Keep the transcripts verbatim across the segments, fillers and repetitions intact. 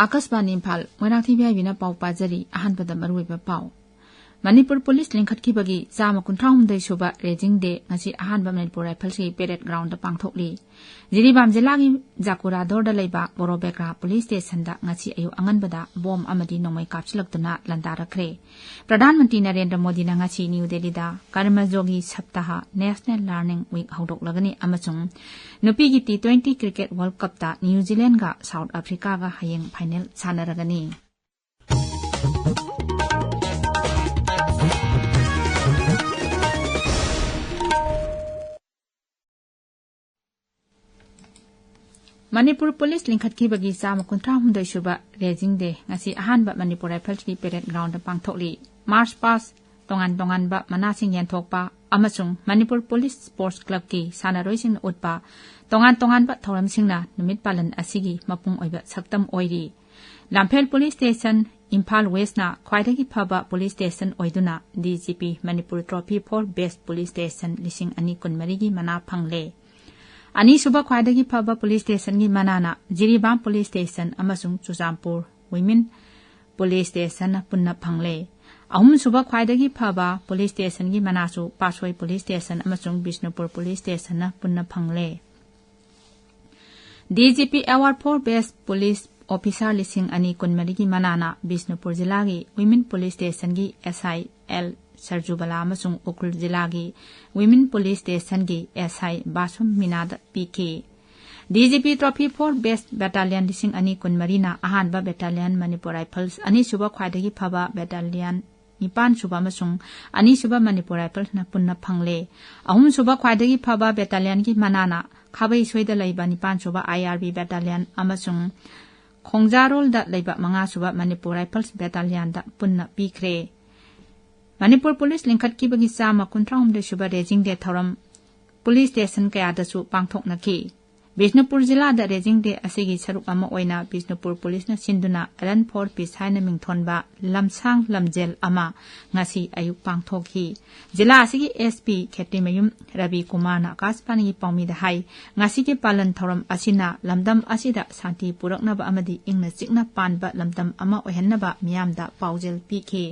ꯑꯥꯀꯥꯁꯕꯥꯅꯤ Imphal, Moirangthem V ꯑꯥꯏ ꯕꯤꯅ ꯄꯥꯎ ꯄꯥꯖꯔꯤ꯫ ꯑꯍꯥꯟꯕꯗ ꯃꯔꯨꯑꯣꯏꯕ ꯄꯥꯎ꯫ ꯃꯅꯤꯄꯨꯔ ꯄꯨꯂꯤꯁ ꯂꯤꯡꯈꯠꯈꯤꯕꯒꯤ ꯆꯥꯝꯃ ꯀꯨꯟꯊ꯭ꯔꯥ ꯍꯨꯝꯗꯣꯏ ꯁꯨꯕ ꯔꯦꯖꯤꯡ ꯗꯦ ꯉꯁꯤ ꯑꯍꯥꯟꯕ ꯃꯅꯤꯄꯨꯔ ꯔꯥꯏꯐꯜꯁꯀꯤ ꯄꯦꯔꯦꯗ ꯒ꯭ꯔꯥꯎꯟꯗ ꯄꯥꯡꯊꯣꯛꯂꯤ꯫ ꯖꯤꯔꯤꯕꯥꯝ ꯖꯤꯂꯥꯒꯤ ꯖꯥꯀꯨꯔꯥꯗꯣꯔꯗ ꯂꯩꯕ ꯕꯣꯔꯣꯕꯦꯒ꯭ꯔꯥ ꯄꯨꯂꯤꯁ ꯁ꯭ꯇꯦꯁꯟꯗ ꯉꯁꯤ ꯑꯌꯨꯛ ꯑꯉꯟꯕꯗ ꯕꯣꯝ ꯑꯃꯗꯤ ꯅꯣꯡꯃꯩ ꯀꯥꯞꯁꯤꯜꯂꯛꯇꯨꯅ ꯂꯥꯟꯗꯥꯔꯛꯈ꯭ꯔꯦ꯫ ꯄ꯭ꯔꯙꯥꯟ ꯃꯟꯇ꯭ꯔꯤ ꯅꯔꯦꯟꯗ꯭ꯔ ꯃꯣꯗꯤꯅ ꯉꯁꯤ ꯅ꯭ꯌꯨ ꯗꯦꯜꯂꯤꯗ ꯀꯔꯃꯖꯣꯒꯤ ꯁꯞꯇꯥꯍ, ꯅꯦꯁꯅꯦꯜ ꯂꯔꯅꯤꯡ ꯋꯤꯛ ꯍꯧꯗꯣꯛꯂꯒꯅꯤ ꯑꯃꯁꯨꯡ ꯅꯨꯄꯤꯒꯤ ꯇꯤ ꯇ꯭ꯋꯦꯟꯇꯤ ꯀ꯭ꯔꯤꯀꯦꯠ ꯋꯥꯔꯜꯗ ꯀꯞꯇ ꯅ꯭ꯌꯨ ꯖꯤꯂꯦꯟꯗꯒ ꯁꯥꯎꯠ ꯑꯐ꯭ꯔꯤꯀꯥꯒ ꯍꯌꯦꯡ ꯐꯥꯏꯅꯦꯜ ꯁꯥꯟꯅꯔꯒꯅꯤ꯫ ꯃꯅꯤꯄꯨꯔ ꯄꯨꯂꯤꯁ ꯂꯤꯡꯈꯠꯈꯤꯕꯒꯤ ꯆꯥꯝꯃ ꯀꯨꯟꯊ꯭ꯔꯥ ꯍꯨꯝꯗꯣꯏ ꯁꯨꯕ ꯔꯦꯖꯤꯡ ꯗꯦ ꯉꯁꯤ ꯑꯍꯥꯟꯕ ꯃꯅꯤꯄꯨꯔ ꯔꯥꯏꯐꯜꯁꯀꯤ ꯄꯦꯔꯦꯗ ꯒ꯭ꯔꯥꯎꯟꯗ ꯄꯥꯡꯊꯣꯛꯂꯤ꯫ ꯃꯥꯔꯆ ꯄꯥꯁ, ꯇꯣꯉꯥꯟ ꯇꯣꯉꯥꯟꯕ ꯃꯅꯥꯁꯤꯡ ꯌꯦꯟꯊꯣꯛꯄ ꯑꯃꯁꯨꯡ ꯃꯅꯤꯄꯨꯔ ꯄꯨꯂꯤꯁ ꯁ꯭ꯄꯣꯔꯠꯁ ꯀ꯭ꯂꯕꯀꯤ ꯁꯥꯟꯅꯔꯣꯏꯁꯤꯡꯅ ꯎꯠꯄ ꯇꯣꯉꯥꯟ ꯇꯣꯉꯥꯟꯕ ꯊꯧꯔꯝꯁꯤꯡꯅ ꯅꯨꯃꯤꯠ ꯄꯥꯂꯟ ꯑꯁꯤꯒꯤ ꯃꯄꯨꯡ ꯑꯣꯏꯕ ꯁꯛꯇꯝ ꯑꯣꯏꯔꯤ꯫ ꯂꯝꯐꯦꯜ ꯄꯨꯂꯤꯁ ꯁ꯭ꯇꯦꯁꯟ, ꯏꯝꯐꯥꯜ ꯋꯦꯁꯅ ꯈ꯭ꯋꯥꯏꯗꯒꯤ ꯐꯕ ꯄꯨꯂꯤꯁ ꯁ꯭ꯇꯦꯁꯟ ꯑꯣꯏꯗꯨꯅ D G P Manipur trophy for best police station ꯂꯤꯁꯤꯡ ꯑꯅꯤ ꯀꯨꯟꯃꯔꯤꯒꯤ ꯃꯅꯥ ꯐꯪꯂꯦ꯫ ꯑꯅꯤꯁꯨꯕ ꯈ꯭ꯋꯥꯏꯗꯒꯤ ꯐꯕ ꯄꯨꯂꯤꯁ ꯁ꯭ꯇꯦꯁꯟꯒꯤ ꯃꯅꯥꯅ ꯖꯤꯔꯤꯕꯥꯝ ꯄꯨꯂꯤꯁ ꯁ꯭ꯇꯦꯁꯟ ꯑꯃꯁꯨꯡ ꯆꯨꯔꯆꯥꯟꯄꯨꯔ ꯋꯤꯃꯦꯟ ꯄꯨꯂꯤꯁ ꯁ꯭ꯇꯦꯁꯟꯅ ꯄꯨꯟꯅ ꯐꯪꯂꯦ꯫ ꯑꯍꯨꯝꯁꯨꯕ ꯈ꯭ꯋꯥꯏꯗꯒꯤ ꯐꯕ ꯄꯨꯂꯤꯁ ꯁ꯭ꯇꯦꯁꯟꯒꯤ ꯃꯅꯥꯁꯨ ꯄꯥꯠꯁꯣꯏ ꯄꯨꯂꯤꯁ ꯁ꯭ꯇꯦꯁꯟ ꯑꯃꯁꯨꯡ ꯕꯤꯁꯅꯨꯄꯨꯔ ꯄꯨꯂꯤꯁ ꯁ꯭ꯇꯦꯁꯟꯅ ꯄꯨꯟꯅ ꯐꯪꯂꯦ꯫ ꯗꯤ ꯖꯤ ꯄꯤ award four best police officer ꯂꯤꯁꯤꯡ ꯑꯅꯤ ꯀꯨꯟꯃꯔꯤꯒꯤ ꯃꯅꯥꯅ ꯕꯤꯁꯅꯨꯄꯨꯔ ꯖꯤꯂꯥꯒꯤ ꯋꯤꯃꯦꯟ ꯄꯨꯂꯤꯁ ꯁ꯭ꯇꯦꯁꯟꯒꯤ ꯑꯦꯁ ꯑꯥꯏ ꯑꯦꯜ ꯁꯔꯖꯨꯕꯂꯥ ꯑꯃꯁꯨꯡ ꯎꯈ꯭ꯔꯨꯜ ꯖꯤꯂꯥꯒꯤ ꯋꯤꯃꯦꯟ ꯄꯨꯂꯤꯁ ꯁ꯭ꯇꯦꯁꯟꯒꯤ ꯑꯦꯁ ꯑꯥꯏ ꯕꯥꯁꯨꯝ ꯃꯤꯅꯥꯗ ꯄꯤꯈꯤ꯫ ꯗꯤ ꯖꯤ ꯄꯤ ꯇ꯭ꯔꯣꯐꯤ ꯐꯣꯔ ꯕꯦꯁ ꯕꯦꯇꯥꯂꯤꯌꯟ ꯂꯤꯁꯤꯡ ꯑꯅꯤ ꯀꯨꯟꯃꯔꯤꯅ ꯑꯍꯥꯟꯕ ꯕꯦꯇꯥꯂꯤꯌꯟ ꯃꯅꯤꯄꯨꯔ ꯔꯥꯏꯐꯜꯁ, ꯑꯅꯤꯁꯨꯕ ꯈ꯭ꯋꯥꯏꯗꯒꯤ ꯐꯕ ꯕꯦꯇꯥꯂꯤꯌꯟ ꯅꯤꯄꯥꯟ ꯁꯨꯕ ꯑꯃꯁꯨꯡ ꯑꯅꯤꯁꯨꯕ ꯃꯅꯤꯄꯨꯔ ꯔꯥꯏꯐꯜꯁꯅ ꯄꯨꯟꯅ ꯐꯪꯂꯦ꯫ ꯑꯍꯨꯝꯁꯨꯕ ꯈ꯭ꯋꯥꯏꯗꯒꯤ ꯐꯕ ꯕꯦꯇꯥꯂꯤꯌꯟꯒꯤ ꯃꯅꯥꯅ ꯈꯥꯕꯩ ꯁꯣꯏꯗ ꯂꯩꯕ ꯅꯤꯄꯥꯟ ꯁꯨꯕ ꯑꯥꯏ ꯑꯥꯔ ꯕꯤ ꯕꯦꯇꯥꯂꯤꯌꯟ ꯑꯃꯁꯨꯡ ꯈꯣꯡꯖꯥꯔꯣꯜꯗ ꯂꯩꯕ ꯃꯉꯥ ꯁꯨꯕ ꯃꯅꯤꯄꯨꯔ ꯔꯥꯏꯐꯜꯁ ꯕꯦꯇꯥꯂꯤꯌꯟꯗ ꯄꯨꯟꯅ ꯄꯤꯈ꯭ꯔꯦ꯫ ꯃꯅꯤꯄꯨꯔ ꯄꯨꯂꯤꯁ ꯂꯤꯡꯈꯠꯈꯤꯕꯒꯤ ꯆꯥꯝꯃ ꯀꯨꯟꯊ꯭ꯔꯥ ꯍꯨꯝꯗꯣꯏ ꯁꯨꯕ ꯔꯦꯖꯤꯡ ꯗꯦ ꯊꯧꯔꯝ ꯄꯨꯂꯤꯁ ꯁ꯭ꯇꯦꯁꯟ ꯀꯌꯥꯗꯁꯨ ꯄꯥꯡꯊꯣꯛꯅꯈꯤ꯫ ꯕꯤꯁꯅꯨꯄꯨꯔ ꯖꯤꯂꯥꯗ ꯔꯦꯖꯤꯡ ꯗꯦ ꯑꯁꯤꯒꯤ ꯁꯔꯨꯛ ꯑꯃ ꯑꯣꯏꯅ ꯕꯤꯁꯅꯨꯄꯨꯔ ꯄꯨꯂꯤꯁꯅ ꯁꯤꯟꯗꯨꯅ Run for Peace ꯍꯥꯏꯅ ꯃꯤꯡꯊꯣꯟꯕ ꯂꯝꯁꯥꯡ ꯂꯝꯖꯦꯜ ꯑꯃ ꯉꯁꯤ ꯑꯌꯨꯛ ꯄꯥꯡꯊꯣꯛꯈꯤ꯫ ꯖꯤꯂꯥ ꯑꯁꯤꯒꯤ SP ꯈꯦꯇ꯭ꯔꯤꯃꯌꯨꯝ ꯔꯕꯤ ꯀꯨꯃꯥꯔꯅ ꯑꯀꯥꯁꯕꯥꯅꯤꯒꯤ ꯄꯥꯎꯃꯤꯗ ꯍꯥꯏ, ꯉꯁꯤꯒꯤ ꯄꯥꯂꯟ ꯊꯧꯔꯝ ꯑꯁꯤꯅ ꯂꯝꯗꯝ ꯑꯁꯤꯗ ꯁꯥꯟꯇꯤ ꯄꯨꯔꯛꯅꯕ ꯑꯃꯗꯤ ꯏꯪꯅ ꯆꯤꯛꯅ ꯄꯥꯟꯕ ꯂꯝꯗꯝ ꯑꯃ ꯑꯣꯏꯍꯟꯅꯕ ꯃꯤꯌꯥꯝꯗ ꯄꯥꯎꯖꯦꯜ ꯄꯤꯈꯤ꯫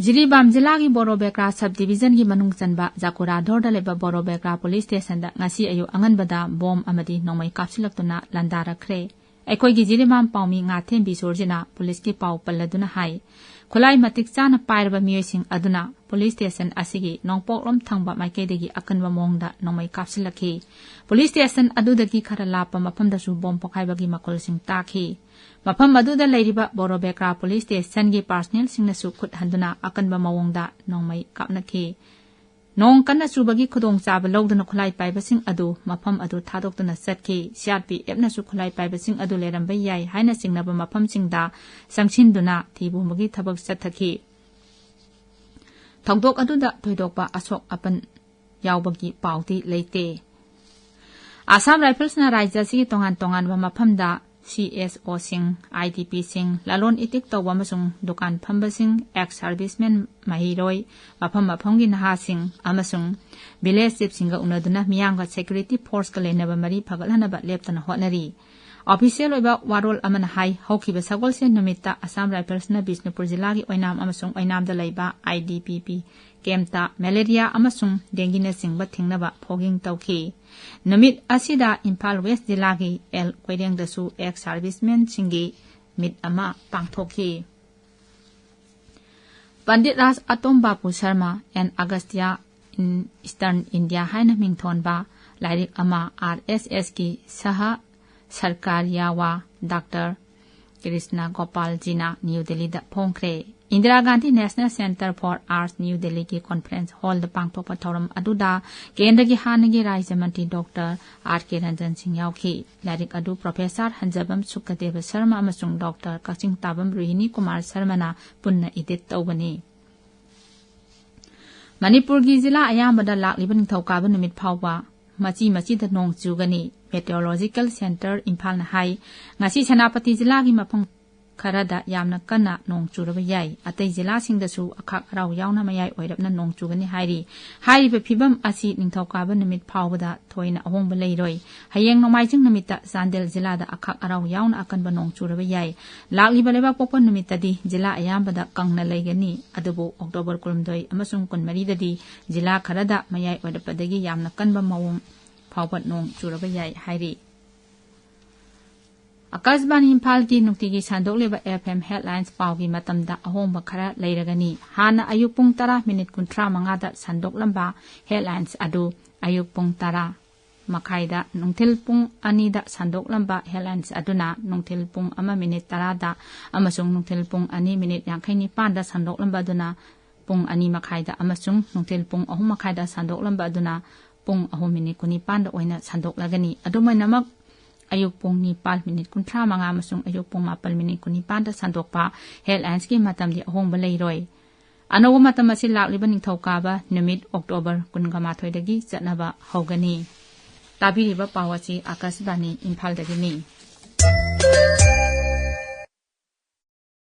ꯖꯤꯔꯤꯕꯥꯝ ꯖꯤꯂꯥꯒꯤ ꯕꯣꯔꯣꯕꯦꯀ꯭ꯔꯥ ꯁꯕ ꯗꯤꯕꯤꯖꯟꯒꯤ ꯃꯅꯨꯡ ꯆꯟꯕ ꯖꯥꯀꯨꯔꯥꯙꯣꯔꯗ ꯂꯩꯕ ꯕꯣꯔꯣꯕꯦꯀ꯭ꯔꯥ ꯄꯨꯂꯤꯁ ꯁ꯭ꯇꯦꯁꯟꯗ ꯉꯁꯤ ꯑꯌꯨꯛ ꯑꯉꯟꯕꯗ ꯕꯣꯝ ꯑꯃꯗꯤ ꯅꯣꯡꯃꯩ ꯀꯥꯞꯁꯤꯜꯂꯛꯇꯨꯅ ꯂꯥꯟꯗꯥꯔꯛꯈ꯭ꯔꯦ꯫ ꯑꯩꯈꯣꯏꯒꯤ ꯖꯤꯔꯤꯕꯥꯝ ꯄꯥꯎꯃꯤ ꯉꯥꯊꯦꯝꯕꯤ ꯁꯣꯔꯖꯤꯅ ꯄꯨꯂꯤꯁꯀꯤ ꯄꯥꯎ ꯄꯜꯂꯗꯨꯅ ꯍꯥꯏ, ꯈꯨꯠꯂꯥꯏ ꯃꯇꯤꯛ ꯆꯥꯅ ꯄꯥꯏꯔꯕ ꯃꯤꯑꯣꯏꯁꯤꯡ ꯑꯗꯨꯅ ꯄꯨꯂꯤꯁ ꯁ꯭ꯇꯦꯁꯟ ꯑꯁꯤꯒꯤ ꯅꯣꯡꯄꯣꯛꯂꯣꯝ ꯊꯪꯕ ꯃꯥꯏꯀꯩꯗꯒꯤ ꯑꯀꯟꯕ ꯃꯑꯣꯡꯗ ꯅꯣꯡꯃꯩ ꯀꯥꯞꯁꯤꯜꯂꯛꯈꯤ꯫ ꯄꯨꯂꯤꯁ ꯁ꯭ꯇꯦꯁꯟ ꯑꯗꯨꯗꯒꯤ ꯈꯔ ꯂꯥꯞꯄ ꯃꯐꯝꯗꯁꯨ ꯕꯣꯝ ꯄꯣꯈꯥꯏꯕꯒꯤ ꯃꯈꯣꯜꯁꯤꯡ ꯇꯥꯈꯤ꯫ ꯃꯐꯝ ꯑꯗꯨꯗ ꯂꯩꯔꯤꯕ ꯕꯣꯔꯣꯕꯦꯀ꯭ꯔꯥ ꯄꯨꯂꯤꯁ ꯁ꯭ꯇꯦꯁꯟꯒꯤ ꯄꯥꯔꯁꯅꯦꯜꯁꯤꯡꯅꯁꯨ ꯈꯨꯠ ꯍꯟꯗꯨꯅ ꯑꯀꯟꯕ ꯃꯑꯣꯡꯗ ꯅꯣꯡꯃꯩ ꯀꯥꯞꯅꯈꯤ꯫ ꯅꯣꯡ ꯀꯟꯅ ꯆꯨꯕꯒꯤ ꯈꯨꯗꯣꯡꯆꯥꯕ ꯂꯧꯗꯨꯅ ꯈꯨꯠꯂꯥꯏ ꯄꯥꯏꯕꯁꯤꯡ ꯑꯗꯨ ꯃꯐꯝ ꯑꯗꯨ ꯊꯥꯗꯣꯛꯇꯨꯅ ꯆꯠꯈꯤ꯫ CRPFꯅꯁꯨ ꯈꯨꯠꯂꯥꯏ ꯄꯥꯏꯕꯁꯤꯡ ꯑꯗꯨ ꯂꯩꯔꯝꯕ ꯌꯥꯏ ꯍꯥꯏꯅ ꯆꯤꯡꯅꯕ ꯃꯐꯝꯁꯤꯡꯗ ꯆꯪꯁꯤꯟꯗꯨꯅ ꯊꯤꯕ ꯍꯨꯝꯕꯒꯤ ꯊꯕꯛ ꯆꯠꯊꯈꯤ꯫ ꯊꯧꯗꯣꯛ ꯑꯗꯨꯗ ꯊꯣꯏꯗꯣꯛꯄ ꯑꯁꯣꯛ ꯑꯄꯟ ꯌꯥꯎꯕꯒꯤ ꯄꯥꯎꯗꯤ ꯂꯩꯇꯦ꯫ ꯑꯁꯥꯝ ꯔꯥꯏꯐꯜꯁꯅ ꯔꯥꯖ꯭ꯌ ꯑꯁꯤꯒꯤ ꯇꯣꯉꯥꯟ ꯇꯣꯉꯥꯟꯕ ꯃꯐꯝꯗ CSOꯁꯤꯡ, IDPꯁꯤꯡ, ꯂꯂꯣꯟ ꯏꯇꯤꯛ ꯇꯧꯕ ꯑꯃꯁꯨꯡ ꯗꯨꯀꯥꯟ ꯐꯝꯕꯁꯤꯡ, ex servicemen, ꯃꯍꯩꯔꯣꯏ, ꯃꯐꯝ ꯃꯐꯝꯒꯤ ꯅꯍꯥꯁꯤꯡ ꯑꯃꯁꯨꯡ village chiefꯁꯤꯡꯒ ꯎꯅꯗꯨꯅ ꯃꯤꯌꯥꯝꯒ security forceꯀ ꯂꯩꯅꯕ ꯃꯔꯤ ꯐꯒꯠꯍꯟꯅꯕ ꯂꯦꯞꯇꯅ ꯍꯣꯠꯅꯔꯤ꯫ Official ꯑꯣꯏꯕ ꯋꯥꯔꯣꯜ ꯑꯃꯅ ꯍꯥꯏ, ꯍꯧꯈꯤꯕ ꯁꯒꯣꯜꯁꯦꯟ ꯅꯨꯃꯤꯠꯇ ꯑꯁꯥꯝ ꯔꯥꯏꯐꯜꯁꯅ ꯕꯤꯁꯅꯨꯄꯨꯔ ꯖꯤꯂꯥꯒꯤ ꯑꯣꯏꯅꯥꯝ ꯑꯃꯁꯨꯡ ꯑꯣꯏꯅꯥꯝꯗ ꯂꯩꯕ IDPP campꯇ malaria ꯑꯃꯁꯨꯡ dengueꯅꯆꯤꯡꯕ ꯊꯤꯡꯅꯕ fogging ꯇꯧꯈꯤ꯫ ꯅꯨꯃꯤꯠ ꯑꯁꯤꯗ ꯏꯝꯐꯥꯜ West ꯖꯤꯂꯥꯒꯤ ꯑꯦꯜ ꯀꯣꯏꯔꯦꯡꯗꯁꯨ ex servicemenꯁꯤꯡꯒꯤ meet ꯑꯃ ꯄꯥꯡꯊꯣꯛꯈꯤ꯫ ꯄꯟꯗꯤꯠ ꯔꯥꯖ ꯑꯇꯣꯝ ꯕꯥꯄꯨ Sharma and Agastya in Eastern India ꯍꯥꯏꯅ ꯃꯤꯡꯊꯣꯟꯕ ꯂꯥꯏꯔꯤꯛ ꯑꯃ RSSꯀꯤ ꯁꯍ ꯁꯔꯀꯥꯔꯤꯌꯥꯋꯥ ꯗꯥꯛꯇꯔ ꯀ꯭ꯔꯤꯁꯅ ꯒꯣꯄꯥꯜꯖꯤꯅ ꯅ꯭ꯌꯨ ꯗꯦꯜꯂꯤꯗ ꯐꯣꯡꯈ꯭ꯔꯦ꯫ Indira Gandhi National Centre for Arts new ꯗꯦꯜꯂꯤꯒꯤ conference hallꯗ ꯄꯥꯡꯊꯣꯛꯄ ꯊꯧꯔꯝ ꯑꯗꯨꯗ ꯀꯦꯟꯗ꯭ꯔꯒꯤ ꯍꯥꯟꯅꯒꯤ ꯔꯥꯖ꯭ꯌ ꯃꯟꯇ꯭ꯔꯤ ꯗꯣꯛꯇꯔ ꯑꯥꯔ ꯀꯦ ꯔꯟꯖꯟ ꯁꯤꯡ ꯌꯥꯎꯈꯤ꯫ ꯂꯥꯏꯔꯤꯛ ꯑꯗꯨ ꯄ꯭ꯔꯣꯐꯦꯁꯔ ꯍꯟꯖꯕꯝ ꯁꯨꯀꯗꯦꯕ ꯁꯔꯃ ꯑꯃꯁꯨꯡ ꯗꯣꯛꯇꯔ ꯀꯛꯆꯤꯡ ꯇꯥꯕꯝ ꯔꯣꯍꯤꯅꯤ ꯀꯨꯃꯥꯔ ꯁꯔꯃꯅ ꯄꯨꯟꯅ edit ꯇꯧꯕꯅꯤ꯫ ꯃꯅꯤꯄꯨꯔꯒꯤ ꯖꯤꯂꯥ ꯑꯌꯥꯝꯕꯗ ꯂꯥꯛꯂꯤꯕ ꯅꯤꯡꯊꯧꯀꯥꯕ ꯅꯨꯃꯤꯠ ꯐꯥꯎꯕ ꯃꯆꯤ ꯃꯆꯤꯗ ꯅꯣꯡ ꯆꯨꯒꯅꯤ꯫ Meteorological Centre ꯏꯝꯐꯥꯜꯅ ꯍꯥꯏ, ꯉꯁꯤ ꯁꯦꯅꯥꯄꯇꯤ ꯖꯤꯂꯥꯒꯤ ꯃꯐꯝ ꯈꯔꯗ ꯌꯥꯝꯅ ꯀꯟꯅ ꯅꯣꯡ ꯆꯨꯔꯕ ꯌꯥꯏ꯫ ꯑꯇꯩ ꯖꯤꯂꯥꯁꯤꯡꯗꯁꯨ ꯑꯈꯥꯛ ꯑꯔꯥꯎ ꯌꯥꯎꯅ ꯃꯌꯥꯏ ꯑꯣꯏꯔꯞꯅ ꯅꯣꯡ ꯆꯨꯒꯅꯤ ꯍꯥꯏꯔꯤ꯫ ꯍꯥꯏꯔꯤꯕ ꯐꯤꯕꯝ ꯑꯁꯤ ꯅꯤꯡꯊꯧꯀꯥꯕ ꯅꯨꯃꯤꯠ ꯐꯥꯎꯕꯗ ꯊꯣꯏꯅ ꯑꯍꯣꯡꯕ ꯂꯩꯔꯣꯏ꯫ ꯍꯌꯦꯡ ꯅꯣꯡꯃꯥꯏꯖꯤꯡ ꯅꯨꯃꯤꯠꯇ ꯆꯥꯟꯗꯦꯜ ꯖꯤꯂꯥꯗ ꯑꯈꯥꯛ ꯑꯔꯥꯎ ꯌꯥꯎꯅ ꯑꯀꯟꯕ ꯅꯣꯡ ꯆꯨꯔꯕ ꯌꯥꯏ꯫ ꯂꯥꯛꯂꯤꯕ ꯂꯩꯕꯥꯛꯄꯣꯛꯄ ꯅꯨꯃꯤꯠꯇꯗꯤ ꯖꯤꯂꯥ ꯑꯌꯥꯝꯕꯗ ꯀꯪꯅ ꯂꯩꯒꯅꯤ꯫ ꯑꯗꯨꯕꯨ ꯑꯣꯛꯇꯣꯕꯔ ꯀꯨꯟꯍꯨꯝꯗꯣꯏ ꯑꯃꯁꯨꯡ ꯀꯨꯟꯃꯔꯤꯗꯗꯤ ꯖꯤꯂꯥ ꯈꯔꯗ ꯃꯌꯥꯏ ꯑꯣꯏꯔꯞꯄꯗꯒꯤ ꯌꯥꯝꯅ ꯀꯟꯕ ꯃꯑꯣꯡ ꯐꯥꯎꯕ ꯅꯣꯡ ꯆꯨꯔꯕ ꯌꯥꯏ ꯍꯥꯏꯔꯤ꯫ ꯑꯀꯥꯁꯕꯥꯅꯤ ꯏꯝꯐꯥꯜꯒꯤ ꯅꯨꯡꯇꯤꯒꯤ ꯁꯟꯗꯣꯛꯂꯤꯕ F M headlines ꯄꯥꯎꯒꯤ ꯃꯇꯝꯗ ꯑꯍꯣꯡꯕ ꯈꯔ ꯂꯩꯔꯒꯅꯤ꯫ ꯍꯥꯟꯅ ꯑꯌꯨꯛ ꯄꯨꯡ ꯇꯔꯥ ꯃꯤꯅꯤꯠ ꯀꯨꯟꯊ꯭ꯔꯥ ꯃꯉꯥꯗ ꯁꯟꯗꯣꯛꯂꯝꯕ headlines ꯑꯗꯨ ꯑꯌꯨꯛ ꯄꯨꯡ ꯇꯔꯥ ꯃꯈꯥꯏꯗ, ꯅꯨꯡꯊꯤꯜ ꯄꯨꯡ ꯑꯅꯤꯗ ꯁꯟꯗꯣꯛꯂꯝꯕ headlines ꯑꯗꯨꯅ ꯅꯨꯡꯊꯤꯜ ꯄꯨꯡ ꯑꯃ ꯃꯤꯅꯤꯠ ꯇꯔꯥꯗ ꯑꯃꯁꯨꯡ ꯅꯨꯡꯊꯤꯜ ꯄꯨꯡ ꯑꯅꯤ ꯃꯤꯅꯤꯠ ꯌꯥꯡꯈꯩ ꯅꯤꯄꯥꯟꯗ ꯁꯟꯗꯣꯛꯂꯝꯕ ꯑꯗꯨꯅ ꯄꯨꯡ ꯑꯅꯤ ꯃꯈꯥꯏꯗ ꯑꯃꯁꯨꯡ ꯅꯨꯡꯊꯤꯜ ꯄꯨꯡ ꯑꯍꯨꯝ ꯃꯈꯥꯏꯗ ꯁꯟꯗꯣꯛꯂꯝꯕ ꯑꯗꯨꯅ ꯄꯨꯡ ꯑꯍꯨꯝ ꯃꯤꯅꯤꯠ ꯀꯨꯟꯅꯤꯄꯥꯟꯗ ꯑꯣꯏꯅ ꯁꯟꯗꯣꯛꯂꯒꯅꯤ꯫ ꯑꯗꯨꯝ ꯑꯣꯏꯅꯃꯛ, ꯑꯌꯨꯛ ꯄꯨꯡ ꯅꯤꯄꯥꯟ ꯃꯤꯅꯤꯠ ꯀꯨꯟꯊ꯭ꯔꯥ ꯃꯉꯥ ꯑꯃꯁꯨꯡ ꯑꯌꯨꯛ ꯄꯨꯡ ꯃꯥꯄꯟ ꯃꯤꯅꯤꯠ ꯀꯨꯟꯅꯤꯄꯥꯟꯗ ꯁꯟꯗꯣꯛꯄ headlinesꯀꯤ ꯃꯇꯝꯗꯤ ꯑꯍꯣꯡꯕ ꯂꯩꯔꯣꯏ꯫ ꯑꯅꯧꯕ ꯃꯇꯝ ꯑꯁꯤ ꯂꯥꯛꯂꯤꯕ ꯅꯤꯡꯊꯧꯀꯥꯕ ꯅꯨꯃꯤꯠ ꯑꯣꯛꯇꯣꯕꯔ ꯀꯨꯟꯒ ꯃꯥꯊꯣꯏꯗꯒꯤ ꯆꯠꯅꯕ ꯍꯧꯒꯅꯤ꯫ ꯇꯥꯕꯤꯔꯤꯕ ꯄꯥꯎ ꯑꯁꯤ ꯑꯀꯥꯁꯕꯥꯅꯤ ꯏꯝꯐꯥꯜꯗꯒꯤꯅꯤ꯫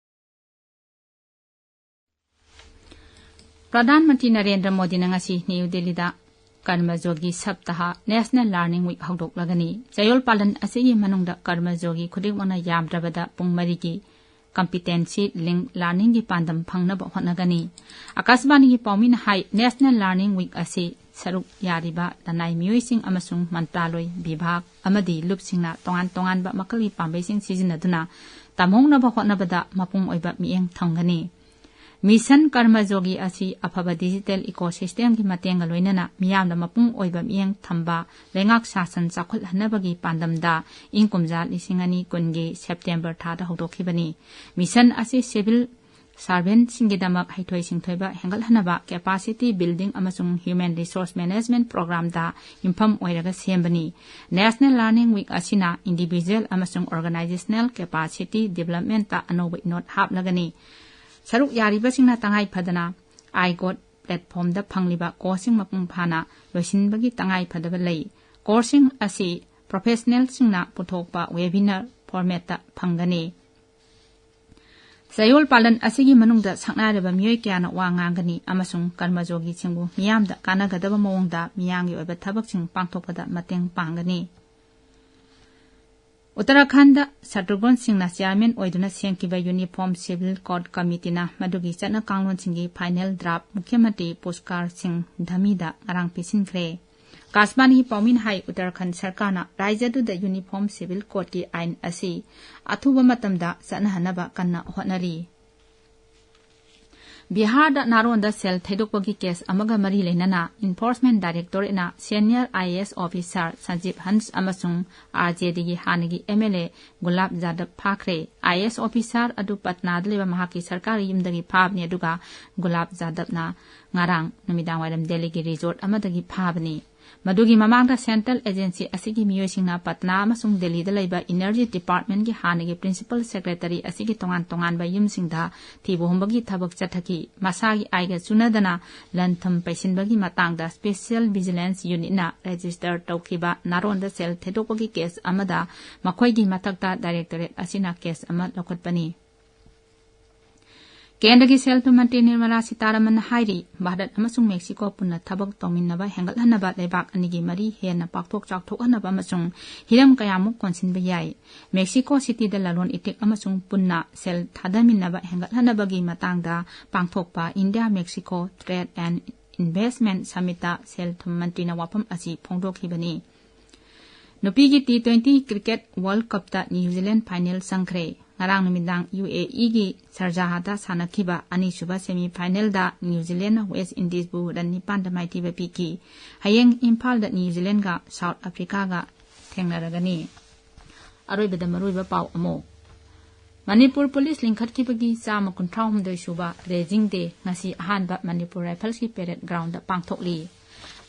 ꯄ꯭ꯔꯙꯥꯟ ꯃꯟꯇ꯭ꯔꯤ ꯅꯔꯦꯟꯗ꯭ꯔ ꯃꯣꯗꯤꯅ ꯉꯁꯤ ꯅ꯭ꯌꯨ ꯗꯤꯜꯂꯤꯗ ꯀꯔꯃꯖꯣꯒꯤ ꯁꯞꯇꯥꯍ, National Learning Week ꯍꯧꯗꯣꯛꯂꯒꯅꯤ꯫ ꯆꯌꯣꯜ ꯄꯥꯂꯟ ꯑꯁꯤꯒꯤ ꯃꯅꯨꯡꯗ ꯀꯔꯃꯖꯣꯒꯤ ꯈꯨꯗꯤꯡꯃꯛꯅ ꯌꯥꯝꯗ꯭ꯔꯕꯗ ꯄꯨꯡ ꯃꯔꯤꯒꯤ competency link learningꯒꯤ ꯄꯥꯟꯗꯝ ꯐꯪꯅꯕ ꯍꯣꯠꯅꯒꯅꯤ꯫ ꯑꯀꯥꯁꯕꯥꯅꯤꯒꯤ ꯄꯥꯎꯃꯤꯅ ꯍꯥꯏ, National Learning Week ꯑꯁꯤ ꯁꯔꯨꯛ ꯌꯥꯔꯤꯕ ꯂꯅꯥꯏ ꯃꯤꯑꯣꯏꯁꯤꯡ ꯑꯃꯁꯨꯡ ꯃꯟꯇ꯭ꯔꯥꯂꯣꯏ, ꯕꯤꯚꯥꯒ ꯑꯃꯗꯤ ꯂꯨꯞꯁꯤꯡꯅ ꯇꯣꯉꯥꯟ ꯇꯣꯉꯥꯟꯕ ꯃꯈꯜꯒꯤ ꯄꯥꯝꯕꯩꯁꯤꯡ ꯁꯤꯖꯤꯟꯅꯗꯨꯅ ꯇꯝꯍꯧꯅꯕ ꯍꯣꯠꯅꯕꯗ ꯃꯄꯨꯡ ꯑꯣꯏꯕ ꯃꯤꯠꯌꯦꯡ ꯊꯝꯒꯅꯤ꯫ ꯃꯤꯁꯟ ꯀꯔꯃꯖꯣꯒꯤ ꯑꯁꯤ ꯑꯐꯕ digital ecosystemꯒꯤ ꯃꯇꯦꯡꯒ ꯂꯣꯏꯅꯅ ꯃꯤꯌꯥꯝꯗ ꯃꯄꯨꯡ ꯑꯣꯏꯕ ꯃꯤꯠꯌꯦꯡ ꯊꯝꯕ ꯂꯩꯉꯥꯛ ꯁꯥꯁꯟ ꯆꯥꯎꯈꯠꯍꯟꯅꯕꯒꯤ ꯄꯥꯟꯗꯝꯗ ꯏꯪ ꯀꯨꯝꯖꯥ ꯂꯤꯁꯤꯡ ꯑꯅꯤ ꯀꯨꯟꯒꯤ September ꯊꯥꯗ ꯍꯧꯗꯣꯛꯈꯤꯕꯅꯤ꯫ ꯃꯤꯁꯟ ꯑꯁꯤ civil servantꯁꯤꯡꯒꯤꯗꯃꯛ ꯍꯩꯊꯣꯏ ꯁꯤꯡꯊꯣꯏꯕ ꯍꯦꯟꯒꯠꯍꯟꯅꯕ capacity building ꯑꯃꯁꯨꯡ human resource management programꯗ ꯌꯨꯝꯐꯝ ꯑꯣꯏꯔꯒ ꯁꯦꯝꯕꯅꯤ꯫ National Learning Week ꯑꯁꯤꯅ individual ꯑꯃꯁꯨꯡ organizational capacity developmentꯇ ꯑꯅꯧꯕ ꯏꯅꯣꯠ ꯍꯥꯞꯂꯒꯅꯤ꯫ ꯁꯔꯨꯛ ꯌꯥꯔꯤꯕꯁꯤꯡꯅ ꯇꯉꯥꯏ ꯐꯗꯅ iGOT platformꯗ ꯐꯪꯂꯤꯕ courseꯁꯤꯡ ꯃꯄꯨꯡ ꯐꯥꯅ ꯂꯣꯏꯁꯤꯟꯕꯒꯤ ꯇꯉꯥꯏ ꯐꯗꯕ ꯂꯩ꯫ Courseꯁꯤꯡ ꯑꯁꯤ professionalꯁꯤꯡꯅ ꯄꯨꯊꯣꯛꯄ webinar formatꯇ ꯐꯪꯒꯅꯤ꯫ ꯆꯌꯣꯜ ꯄꯥꯂꯟ ꯑꯁꯤꯒꯤ ꯃꯅꯨꯡꯗ ꯁꯛꯅꯥꯏꯔꯕ ꯃꯤꯑꯣꯏ ꯀꯌꯥꯅ ꯋꯥ ꯉꯥꯡꯒꯅꯤ ꯑꯃꯁꯨꯡ ꯀꯔꯃꯖꯣꯒꯤꯁꯤꯡꯕꯨ ꯃꯤꯌꯥꯝꯗ ꯀꯥꯟꯅꯒꯗꯕ ꯃꯑꯣꯡꯗ ꯃꯤꯌꯥꯝꯒꯤ ꯑꯣꯏꯕ ꯊꯕꯛꯁꯤꯡ ꯄꯥꯡꯊꯣꯛꯄꯗ ꯃꯇꯦꯡ ꯄꯥꯡꯒꯅꯤ꯫ ꯎꯠꯇꯔꯥꯈꯟꯗ ꯁꯇ꯭ꯔꯨꯘ꯭ꯟ ꯁꯤꯡꯅ chairman ꯑꯣꯏꯗꯨꯅ ꯁꯦꯝꯈꯤꯕ Uniform Civil Code Committeeꯅ ꯃꯗꯨꯒꯤ ꯆꯠꯅ ꯀꯥꯡꯂꯣꯟꯁꯤꯡꯒꯤ final draft ꯃꯨꯈ꯭ꯌ ꯃꯟꯇ꯭ꯔꯤ ꯄꯨꯁꯀꯥꯔ ꯁꯤꯡ ꯙꯃꯤꯗ ꯉꯔꯥꯡ ꯄꯤꯁꯤꯟꯈ꯭ꯔꯦ꯫ ꯑꯀꯥꯁꯕꯥꯅꯤꯒꯤ ꯄꯥꯎꯃꯤꯅ ꯍꯥꯏ, ꯎꯠꯇꯔꯥꯈꯟꯗ ꯁꯔꯀꯥꯔꯅ ꯔꯥꯖ꯭ꯌꯗꯨꯗ Uniform Civil Codeꯀꯤ ꯑꯥꯏꯟ ꯑꯁꯤ ꯑꯊꯨꯕ ꯃꯇꯝꯗ ꯆꯠꯅꯍꯟꯅꯕ ꯀꯟꯅ ꯍꯣꯠꯅꯔꯤ꯫ ꯕꯤꯍꯥꯔꯗ ꯅꯥꯔꯣꯟꯗ ꯁꯦꯜ ꯊꯩꯗꯣꯛꯄꯒꯤ case ꯑꯃꯒ ꯃꯔꯤ ꯂꯩꯅꯅ Enforcement Directorateꯅ senior IAS officer ꯁꯟꯖꯤꯕ ꯍꯟꯁ ꯑꯃꯁꯨꯡ RJDꯒꯤ ꯍꯥꯟꯅꯒꯤ MLA ꯒꯨꯂꯥꯕ ꯖꯥꯗꯕ ꯐꯥꯈ꯭ꯔꯦ꯫ IAS officer ꯑꯗꯨ ꯄꯠꯅꯥꯗ ꯂꯩꯕ ꯃꯍꯥꯛꯀꯤ ꯁꯔꯀꯥꯔꯒꯤ ꯌꯨꯝꯗꯒꯤ ꯐꯥꯕꯅꯤ, ꯑꯗꯨꯒ ꯒꯨꯂꯥꯕ ꯖꯥꯗꯕꯅ ꯉꯔꯥꯡ ꯅꯨꯃꯤꯗꯥꯡꯋꯥꯏꯔꯝ ꯗꯦꯜꯂꯤꯒꯤ resort ꯑꯃꯗꯒꯤ ꯐꯥꯕꯅꯤ꯫ ꯃꯗꯨꯒꯤ ꯃꯃꯥꯡꯗ central agency ꯑꯁꯤꯒꯤ ꯃꯤꯑꯣꯏꯁꯤꯡꯅ ꯄꯠꯅꯥ ꯑꯃꯁꯨꯡ ꯗꯦꯜꯂꯤꯗ ꯂꯩꯕ Energy Departmentꯀꯤ ꯍꯥꯟꯅꯒꯤ principal secretary ꯑꯁꯤꯒꯤ ꯇꯣꯉꯥꯟ ꯇꯣꯉꯥꯟꯕ ꯌꯨꯝꯁꯤꯡꯗ ꯊꯤꯕ ꯍꯨꯝꯕꯒꯤ ꯊꯕꯛ ꯆꯠꯊꯈꯤ꯫ ꯃꯁꯥꯒꯤ ꯑꯥꯏꯒ ꯆꯨꯅꯗꯅ ꯂꯟ ꯊꯨꯝ ꯄꯩꯁꯤꯟꯕꯒꯤ ꯃꯇꯥꯡꯗ Special Vigilance Unitꯅ register ꯇꯧꯈꯤꯕ ꯅꯥꯔꯣꯟꯗ ꯁꯦꯜ ꯊꯩꯗꯣꯛꯄꯒꯤ case ꯑꯃꯗ ꯃꯈꯣꯏꯒꯤ ꯃꯊꯛꯇ directorate ꯑꯁꯤꯅ case ꯑꯃ ꯂꯧꯈꯠꯄꯅꯤ꯫ ꯀꯦꯟꯗ꯭ꯔꯒꯤ ꯁꯦꯜ ꯊꯨꯝ ꯃꯟꯇ꯭ꯔꯤ ꯅꯤꯔꯃꯂꯥ ꯁꯤꯇꯥꯔꯥꯃꯟꯅ ꯍꯥꯏꯔꯤ, ꯚꯥꯔꯠ ꯑꯃꯁꯨꯡ ꯃꯦꯛꯁꯤꯀꯣ ꯄꯨꯟꯅ ꯊꯕꯛ ꯇꯧꯃꯤꯟꯅꯕ ꯍꯦꯟꯒꯠꯍꯟꯅꯕ, ꯂꯩꯕꯥꯛ ꯑꯅꯤꯒꯤ ꯃꯔꯤ ꯍꯦꯟꯅ ꯄꯥꯛꯊꯣꯛ ꯆꯥꯎꯊꯣꯛꯍꯟꯅꯕ ꯑꯃꯁꯨꯡ ꯍꯤꯔꯝ ꯀꯌꯥꯃꯨꯛ ꯀꯣꯟꯁꯤꯟꯕ ꯌꯥꯏ꯫ ꯃꯦꯛꯁꯤꯀꯣ ꯁꯤꯇꯤꯗ ꯂꯂꯣꯟ ꯏꯇꯤꯛ ꯑꯃꯁꯨꯡ ꯄꯨꯟꯅ ꯁꯦꯜ ꯊꯥꯗꯃꯤꯟꯅꯕ ꯍꯦꯟꯒꯠꯍꯟꯅꯕꯒꯤ ꯃꯇꯥꯡꯗ ꯄꯥꯡꯊꯣꯛꯄ India Mexico Trade and Investment Summitꯇ ꯁꯦꯜ ꯊꯨꯝ ꯃꯟꯇ꯭ꯔꯤꯅ ꯋꯥꯐꯝ ꯑꯁꯤ ꯐꯣꯡꯗꯣꯛꯈꯤꯕꯅꯤ꯫ ꯅꯨꯄꯤꯒꯤ T twenty cricket World Cupꯇ New Zealand final ꯆꯪꯈ꯭ꯔꯦ꯫ ꯉꯔꯥꯡ ꯅꯨꯃꯤꯗꯥꯡ UAEꯒꯤ ꯁꯔꯖꯥꯍꯥꯗ ꯁꯥꯟꯅꯈꯤꯕ ꯑꯅꯤꯁꯨꯕ semi finalꯗ New Zealandꯅ West Indiesꯕꯨ run ꯅꯤꯄꯥꯟꯗ ꯃꯥꯏꯊꯤꯕ ꯄꯤꯈꯤ꯫ ꯍꯌꯦꯡ ꯏꯝꯐꯥꯜꯗ New Zealandꯒ South Africaꯒ ꯊꯦꯡꯅꯔꯒꯅꯤ꯫ ꯑꯔꯣꯏꯕꯗ ꯃꯔꯨꯑꯣꯏꯕ ꯄꯥꯎ ꯑꯃꯨꯛ꯫ ꯃꯅꯤꯄꯨꯔ ꯄꯨꯂꯤꯁ ꯂꯤꯡꯈꯠꯈꯤꯕꯒꯤ ꯆꯥꯝꯃ ꯀꯨꯟꯊ꯭ꯔꯥ ꯍꯨꯝꯗꯣꯏ ꯁꯨꯕ Raising Day ꯉꯁꯤ ꯑꯍꯥꯟꯕ ꯃꯅꯤꯄꯨꯔ Riflesꯀꯤ parade groundꯗ ꯄꯥꯡꯊꯣꯛꯂꯤ꯫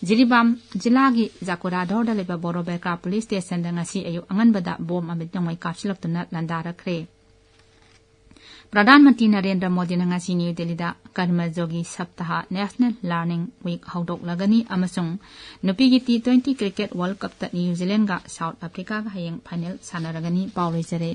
ꯖꯤꯔꯤꯕꯥꯝ ꯖꯤꯂꯥꯒꯤ ꯖꯥꯀꯨꯔꯥꯙꯧꯔꯗ ꯂꯩꯕ ꯕꯣꯔꯣꯕꯦꯀꯥ police stationꯗ ꯉꯁꯤ ꯑꯌꯨꯛ ꯑꯉꯟꯕꯗ bomb ꯑꯃꯗꯤ ꯅꯣꯡꯃꯩ ꯀꯥꯞꯁꯤꯜꯂꯛꯇꯨꯅ ꯂꯥꯟꯗꯥꯔꯛꯈ꯭ꯔꯦ꯫ ꯄ꯭ꯔꯙꯥꯟ ꯃꯟꯇ꯭ꯔꯤ ꯅꯔꯦꯟꯗ꯭ꯔ ꯃꯣꯗꯤꯅ ꯉꯁꯤ ꯅ꯭ꯌꯨ ꯗꯦꯜꯂꯤꯗ ꯀꯔꯃ ꯖꯣꯒꯤ ꯁꯞꯇꯥꯍ National Learning Week ꯍꯧꯗꯣꯛꯂꯒꯅꯤ ꯑꯃꯁꯨꯡ ꯅꯨꯄꯤꯒꯤ T twenty cricket World Cupꯇ ꯅ꯭ꯌꯨ ꯖꯤꯂꯦꯟꯒ ꯁꯥꯎꯠ ꯑꯐ꯭ꯔꯤꯀꯥꯒ ꯍꯌꯦꯡ ꯐꯥꯏꯅꯦꯜ ꯁꯥꯟꯅꯔꯒꯅꯤ꯫ ꯄꯥꯎ ꯂꯣꯏꯖꯔꯦ꯫